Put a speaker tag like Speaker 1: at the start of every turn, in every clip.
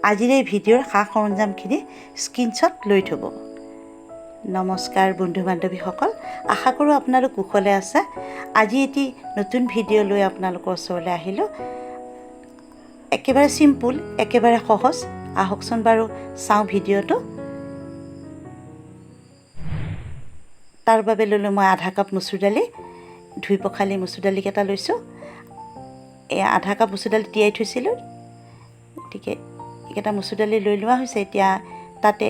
Speaker 1: আজিৰ এই ভিডিঅ'ৰ সা সৰঞ্জামখিনি স্ক্ৰীনশ্বট লৈ থ'ব। নমস্কাৰ বন্ধু বান্ধৱীসকল, আশা কৰোঁ আপোনালোক কুশলে আছে। আজি এটি নতুন ভিডিঅ' লৈ আপোনালোকৰ ওচৰলৈ আহিলোঁ। একেবাৰে চিম্পুল, একেবাৰে সহজ। আহকচোন বাৰু চাওঁ ভিডিঅ'টো। তাৰ বাবে ল'লোঁ মই আধা কাপ মচুৰ দালি, ধুই পখালি মচুৰ দালিকেইটা লৈছোঁ। এয়া আধা কাপ মচুৰ দালি তিয়াই থৈছিলোঁ, গতিকে এইকেইটা মচুৰ দালি লৈ লোৱা হৈছে। এতিয়া তাতে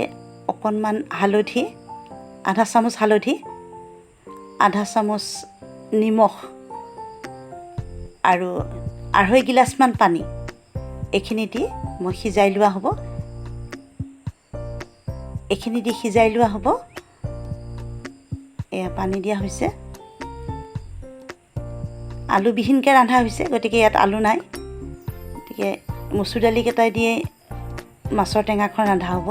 Speaker 1: অকণমান হালধি, আধা চামুচ হালধি, আধা চামুচ নিমখ আৰু আঢ়ৈ গিলাচমান পানী, এইখিনি দি মই সিজাই লোৱা হ'ব। এইখিনি দি সিজাই লোৱা হ'ব। এয়া পানী দিয়া হৈছে। আলুবিহীনকৈ ৰন্ধা হৈছে, গতিকে ইয়াত আলু নাই। গতিকে মচুৰ দালিকেইটাই দিয়ে মাছৰ টেঙাখন ৰন্ধা হ'ব।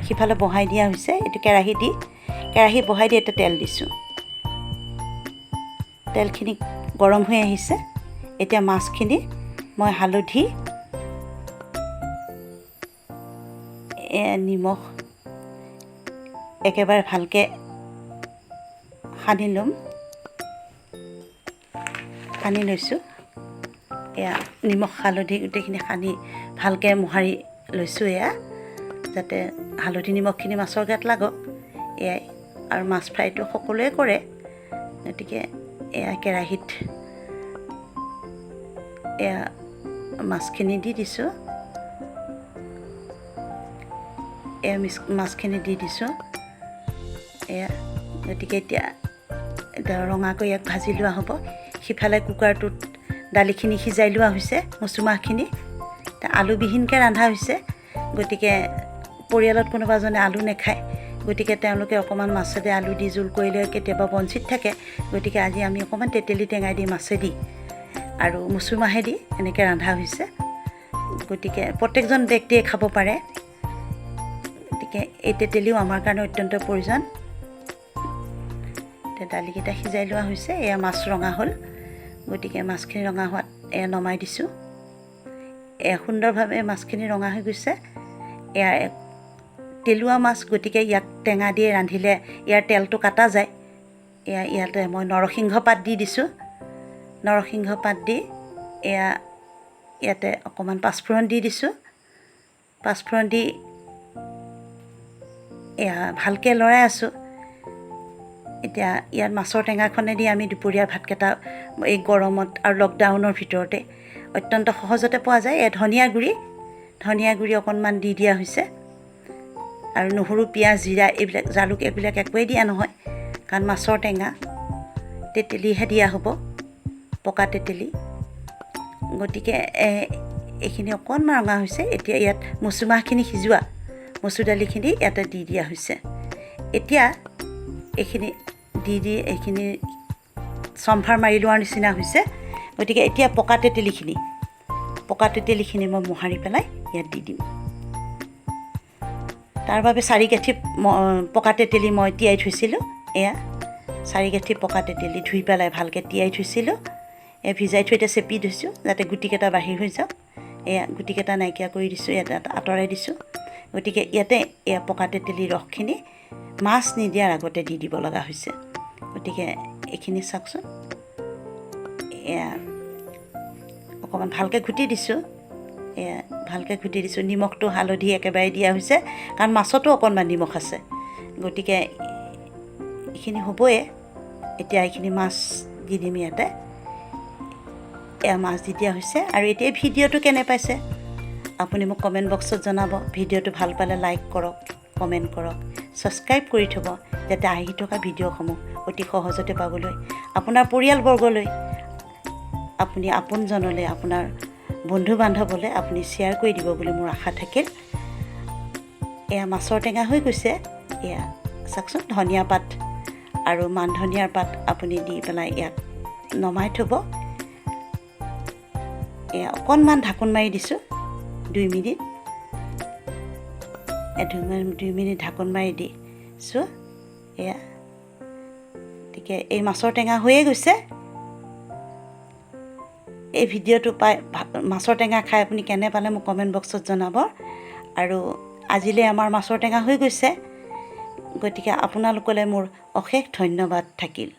Speaker 1: সিফালে বহাই দিয়া হৈছে এইটো কেৰাহী দি, কেৰাহী বহাই দি এতিয়া তেল দিছোঁ। তেলখিনি গৰম হৈ আহিছে। এতিয়া মাছখিনি মই হালধি, নিমখ একেবাৰে ভালকৈ সানি ল'ম। সানি লৈছোঁ। এয়া নিমখ হালধি গোটেইখিনি সানি ভালকৈ মোহাৰি লৈছোঁ। এয়া যাতে হালধি নিমখখিনি মাছৰ গাত লাগক। এয়াই আৰু মাছ ফ্ৰাইটো সকলোৱে কৰে, গতিকে এয়া কেৰাহীত এয়া মাছখিনি দি দিছোঁ। এয়া মাছখিনি দি দিছোঁ। এয়া গতিকে এতিয়া এতিয়া ৰঙাকৈ ইয়াক ভাজি লোৱা হ'ব। সিফালে কুকাৰটোত দালিখিনি সিজাই লোৱা হৈছে, মচুমাহখিনি আলুবিহীনকৈ ৰন্ধা হৈছে। গতিকে পৰিয়ালত কোনোবা এজনে আলু নাখায়, গতিকে তেওঁলোকে অকণমান মাছেদি আলু দি জোল কৰিলে কেতিয়াবা বঞ্চিত থাকে। গতিকে আজি আমি অকণমান তেতেলী টেঙাই দি মাছেদি আৰু মচুমাহেদি এনেকৈ ৰন্ধা হৈছে। গতিকে প্ৰত্যেকজন ব্যক্তিয়ে খাব পাৰে। গতিকে এই তেতেলীও আমাৰ কাৰণে অত্যন্ত প্ৰয়োজন। এতিয়া দালিকেইটা সিজাই লোৱা হৈছে। এয়া মাছ ৰঙা হ'ল, গতিকে মাছখিনি ৰঙা হোৱাত এয়া নমাই দিছোঁ। এয়া সুন্দৰভাৱে মাছখিনি ৰঙা হৈ গৈছে। এয়া তেলোৱা মাছ, গতিকে ইয়াক টেঙা দিয়ে ৰান্ধিলে ইয়াৰ তেলটো কাটা যায়। এয়া ইয়াতে মই নৰসিংহ পাত দি দিছোঁ। নৰসিংহ পাত দি এয়া ইয়াতে অকণমান পাঁচফোৰণ দি দিছোঁ। পাঁচফোৰণ দি এয়া ভালকৈ লৰাই আছোঁ। এতিয়া ইয়াত মাছৰ টেঙাখনেদি আমি দুপৰীয়া ভাতকেইটা এই গৰমত আৰু লকডাউনৰ ভিতৰতে অত্যন্ত সহজতে পোৱা যায়। এয়া ধনিয়া গুড়ি অকণমান দি দিয়া হৈছে। আৰু নহৰু, পিঁয়াজ, জিৰা এইবিলাক জালুক এইবিলাক একোৱেই দিয়া নহয়, কাৰণ মাছৰ টেঙা তেতেলীহে দিয়া হ'ব, পকা তেতেলী। গতিকে এইখিনি অকণমান ৰঙা হৈছে। এতিয়া ইয়াত মচুমাহখিনি সিজোৱা মচুৰ দালিখিনি ইয়াতে দি দিয়া হৈছে। এতিয়া এইখিনি দি দি এইখিনি চম্ভাৰ মাৰি লোৱাৰ নিচিনা হৈছে। গতিকে এতিয়া পকা তেতেলীখিনি মই মোহাৰি পেলাই ইয়াত দি দিম। তাৰ বাবে 4 গাঁঠি পকা তেতেলী মই তিয়াই থৈছিলোঁ। এয়া 4 গাঁঠি পকা তেতেলী ধুই পেলাই ভালকৈ তিয়াই থৈছিলোঁ। এয়া ভিজাই থৈ এতিয়া চেপি দিছোঁ যাতে গুটিকেইটা বাহিৰ হৈ যাওক। এয়া গুটিকেইটা নাইকিয়া কৰি দিছোঁ, ইয়াতে আঁতৰাই দিছোঁ। গতিকে ইয়াতে এয়া পকা তেতেলী ৰসখিনি মাছ নিদিয়াৰ আগতে দি দিব লগা হৈছে। গতিকে এইখিনি চাওকচোন, এয়া অকণমান ভালকৈ ঘুটি দিছোঁ। এয়া ভালকৈ ঘুটি দিছোঁ। নিমখটো হালধি একেবাৰে দিয়া হৈছে, কাৰণ মাছতো অকণমান নিমখ আছে। গতিকে এইখিনি হ'বই। এতিয়া এইখিনি মাছ দি দিম ইয়াতে। এয়া মাছ দি দিয়া হৈছে। আৰু এতিয়া ভিডিঅ'টো কেনে পাইছে আপুনি মোক কমেণ্ট বক্সত জনাব। ভিডিঅ'টো ভাল পালে লাইক কৰক, কমেণ্ট কৰক, ছাবস্ক্ৰাইব কৰি থ'ব, যাতে আহি থকা ভিডিঅ'সমূহ অতি সহজতে পাবলৈ আপোনাৰ পৰিয়ালবৰ্গলৈ, আপুনি আপোনজনলৈ, আপোনাৰ বন্ধু বান্ধৱলৈ আপুনি শ্বেয়াৰ কৰি দিব বুলি মোৰ আশা থাকিল। এয়া মাছৰ টেঙা হৈ গৈছে। এয়া চাওকচোন, ধনিয়া পাত আৰু মান ধনিয়াৰ পাত আপুনি দি পেলাই ইয়াক নমাই থ'ব। এয়া অকণমান ঢাকোন মাৰি দিছোঁ 2 মিনিট। 2 মিনিট ঢাকোন মাৰি দিছোঁ। এয়া গতিকে এই মাছৰ টেঙা হৈয়ে গৈছে। এই ভিডিঅ'টো পাই মাছৰ টেঙা খাই আপুনি কেনে পালে মোক কমেণ্ট বক্সত জনাব। আৰু আজিলৈ আমাৰ মাছৰ টেঙা হৈ গৈছে। গতিকে আপোনালোকলৈ মোৰ অশেষ ধন্যবাদ থাকিল।